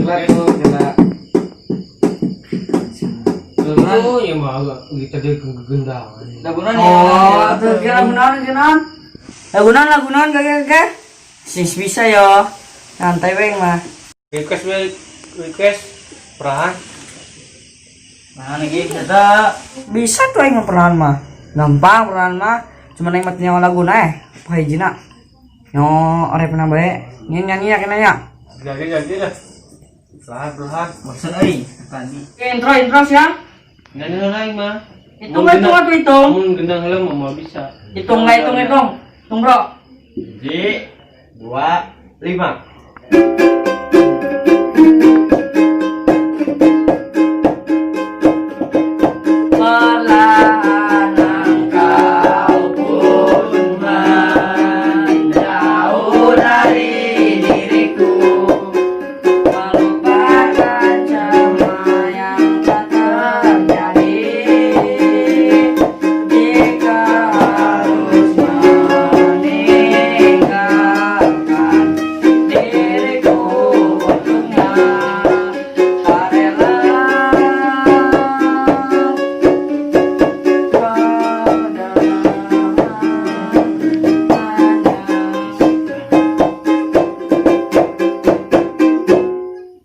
Lah tuh kena. Oh, ya mah agak kita jadi kegendangan. Lagu naon ya? Oh, tuh kira lagu naon lagu naon? Lagu naon lagu naon kage kage? Sis bisa yo. Santai we mah. Request we request perahan. Nah, lagi kita Bisa tuh aing mah perahan mah. Gampang perahan mah. Cuma aing mah nyawa lagu na eh. Apa hijina? Yo, ore pernah bae. Nyanyi nyanyi ya kena ya. Jadi jadi lah. Perahan perahan. Bosan euy tadi. Oke, intro intro siang. Nyanyi lah aing mah. Hitung hitung atuh hitung. Mun gendang heula mah moal bisa. Hitung lah hitung hitung. Hitung bro. 1 2 5. Perlahan engkau pun menjauh dari diriku, melupakan semua yang telah terjadi. Jika harus meninggalkan diriku untuknya, tak rela.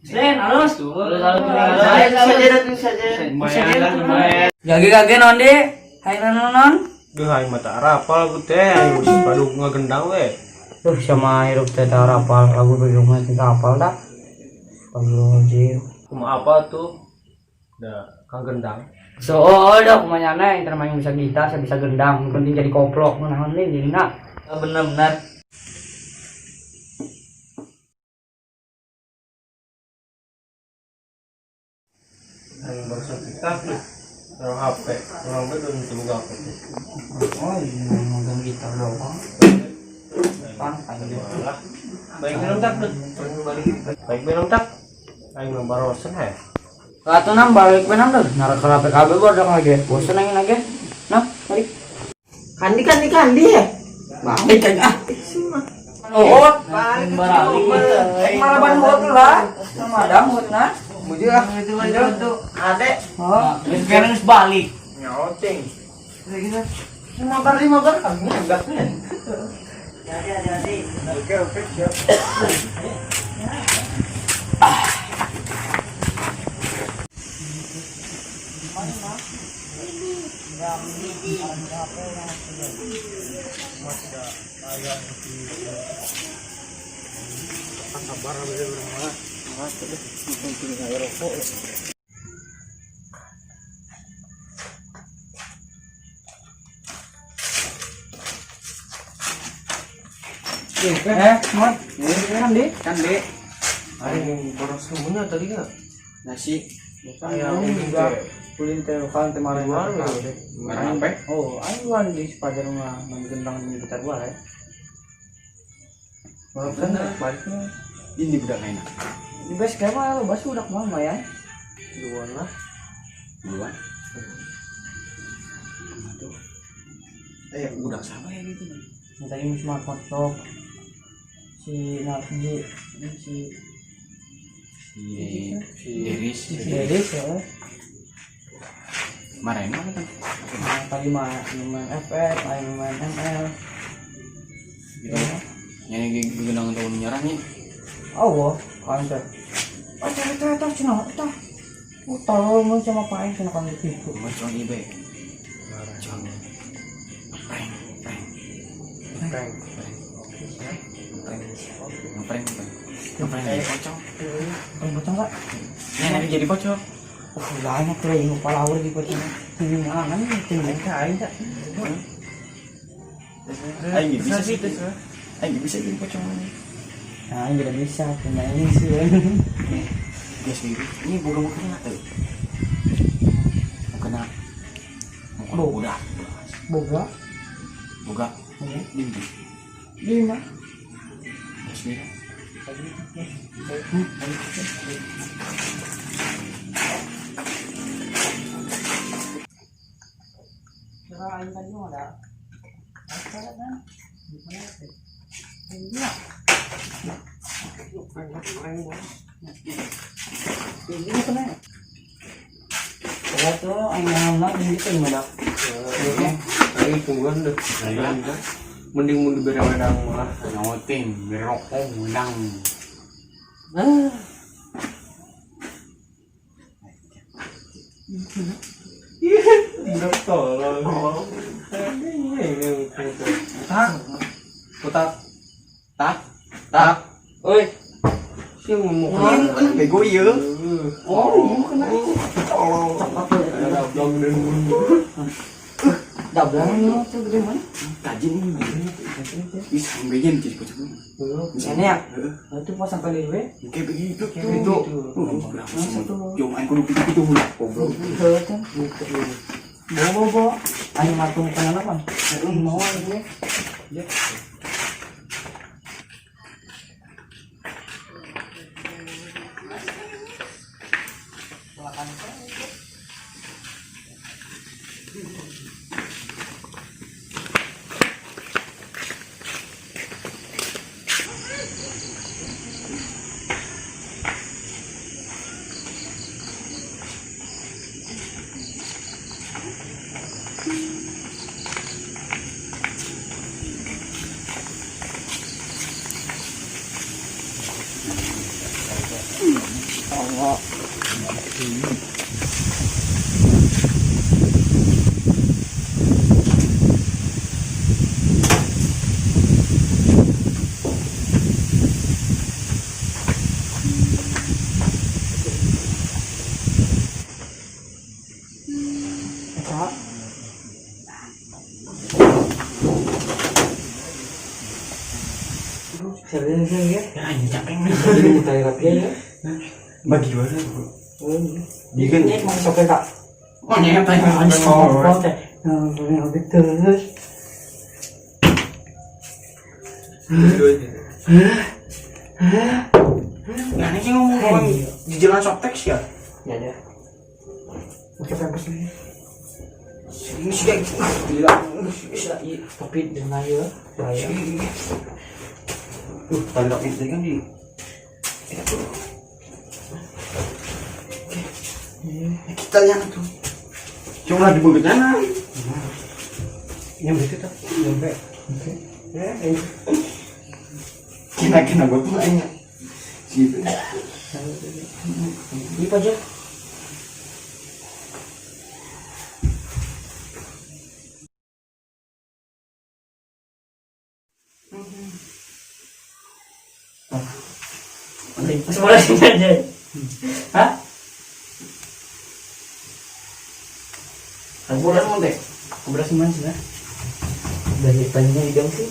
Zen, halus. Lumayan lah lumayan. Gage-gage non di. Hai non non. Duh aing mah tak rapal lagu teh aing geus padu ngagendang we. Duh, sama hirup teh tak rapal lagu begitu mah teh apal dah. Astagfirullahaladzim. Kumaha apa tuh? Da kagendang. So, oh, dah kumanya neng, termain bisa gitar, saya bisa gendang, penting jadi koplok, naon nih jadi nak. Bener-bener. Aing barusan kita tuh. Orang HP, orang belum temu HP tuh. Oh, iya, megang gitar doang. Pan, Malah. Baik minum tak tuh. Baik minum tak. Aing mah barosen he. Atuh nam balik we nam deh. Nara ke PKB gua udah lagi. Bosen aing lagi. Nah, balik. Kandi kandi kandi ya. Balik aja ah. Oh, Balik. balik. Malah ban hot lah. Sama adam hotna. Muju ah itu itu ade. Oh, Sekarang harus balik. Nyoting. Lima bar kami enggak kan. Oke oke siap. Eh, Mod. Kan di? Kan di Aing boros semuanya tadi enggak? nasi. Ayam juga. Kulin teh kan teh marah. Barang apa? Oh, aing wan di sepajar mah main gendang di gitar gua ya. Bener. Baliknya. Ini budak enak. Di base camp mah lo bas udah kemana ya? Duluan lah. Duluan. Aduh. Eh, budak sama ya gitu. Minta ini smart kocok. Si Narji, ini si Si si Deris. si Deris ya. Marahin mana kan? Nah, tadi mah main FF, aing main ML. Gitu. Nyanyi gendang untuk menyerah nih. Oh, wah, kan teh. Oh, teh teh teh cenah teh. Oh, tolong mun sama paing cenah kan gitu. Cuma ibe. Cuma prank, prank, Prank. prank, prank, prank, prank, jadi pocong. Prank pocong enggak? Ini nanti jadi pocong. Banyak tuh yang kepala di pocong. Ini mana nih? Aing teh aing teh. Aing bisa sih. Aing bisa jadi pocong. Nah, ini tidak bisa, cuma ini sih. Guys, ini boga mau kena tuh. Mau kena. Mau kena udah. Boga. Boga. Iya. Ini. Di mana? Guys, ini. Kira aing tadi mah ada. Acara kan? Di mana ya? Ini kena. Ya tuh, aing naon ini teh mana? Aing tungguan deh. Mending mun dibere wedang mah. Nyotin, berokok, ngundang. Ah. Budak tolol. Tak. Kotak Tak, tak. Oi. Si ngomong. Kan bego ieu. Oh, kena. Tolol. Ada blog dan mundur. Dablang tuh gede mana? Kajian ini. Ih, sampeyan jadi kocok. Ini ya? Itu pas sampai liwe. Kayak begitu tuh. Itu. Berapa sih? Yo, aing kudu gitu-gitu goblok. Bawa bawa bawa. Ayo matung kanan apa? Mau gue. Ya. Allah. Eta. Serius ya? Ya, ini capek nih. Jadi rapi ya. Bagi gimana, Bro? Dia kan Ini mau sopir kak. Oh, nyata ya. Nah, terus. Nah, ini sih ngomong di jalan softtex ya. Ya ya. Oke, pampers nih. Ini sih kayak gila. Tapi dengan ya, bahaya. Tanda itu kan di. Kita tuh. Kita yang tuh. Cuma di bukitnya nah. Nyampe itu tuh. Nyampe. Ya, ini. Kena-kena gue tuh aja. Gitu. Ini aja. Sebelah sini aja. Hah? Bolas mau deh. Keberas gimana sih, nah? Dari panjangnya di gang sih.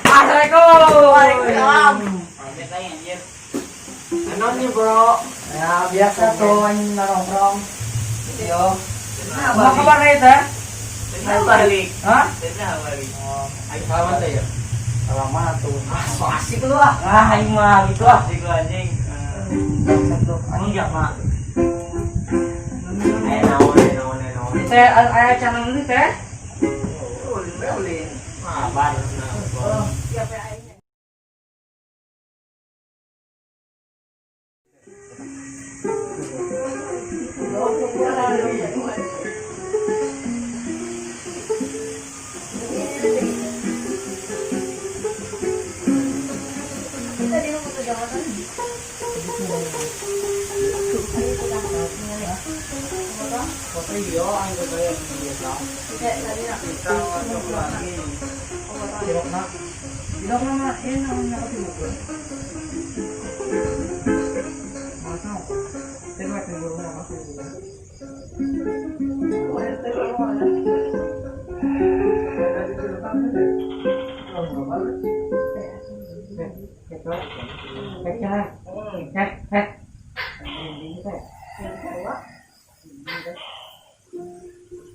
Assalamualaikum. Waalaikumsalam. Anon nih, Bro. Ya biasa tuh anjing nongkrong. Yo. Apa kabar nih teh? Balik. Hah? Balik. Ayo salaman teh ya. Salaman tuh. Ah, so asik lu ah. Ah, aing mah gitu ah. Asik lu anjing. Satu anjing mah. Ayo naon, ayo naon, ayo naon. Teh aya channel ini teh. Ulin, ulin. Mabar. Oh, siapa aing? Ilok na ma, yan ang nakatibok. Pero may tinuro na ako.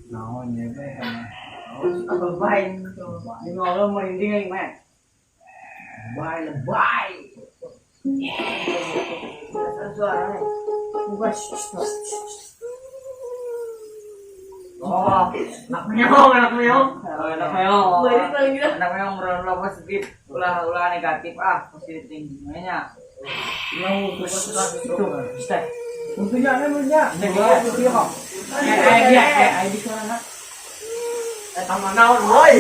Naon ya teh. Lebay. Di ngobrol merinding aing mah. Lebay, lebay. Suaranya. Bukan. Oh, anak meong, anak meong. Oh, anak meong. Balik paling gila. Anak meong ulah positif, ulah ulah negatif ah, positif tingginya. Itu, step. Tentunya kan punya. Eh, dia, eh, ID suara. Eh, tambah naon, woi.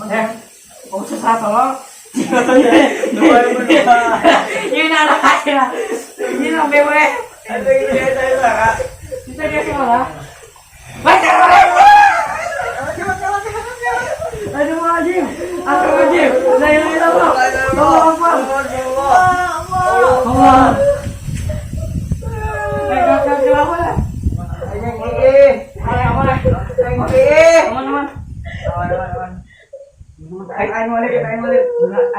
Eh, kau susah tolong. Ini anak aja. Ini nak bewe. Kita dia sekolah. Baca Aduh, anjing. Aduh, anjing. La ilaha illallah. Allah Akbar. Allah. Eh, kau kenapa lah? Ayo, apa lah? Aman, aman. Aman, aman, aman. Ayo, ayo, balik, ayo, balik.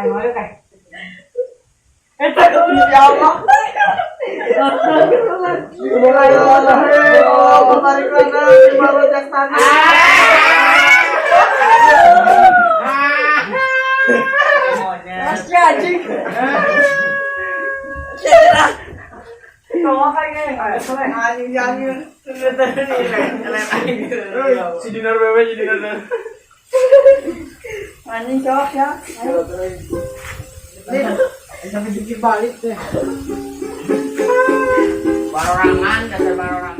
Ayo, balik, ayo. Eh, ya Allah. Masih anjing. Si Dinar bebe, si Dinar bebe. Anjing cowok ya. Sampai jungkir balik deh. Barorangan, dasar barorangan.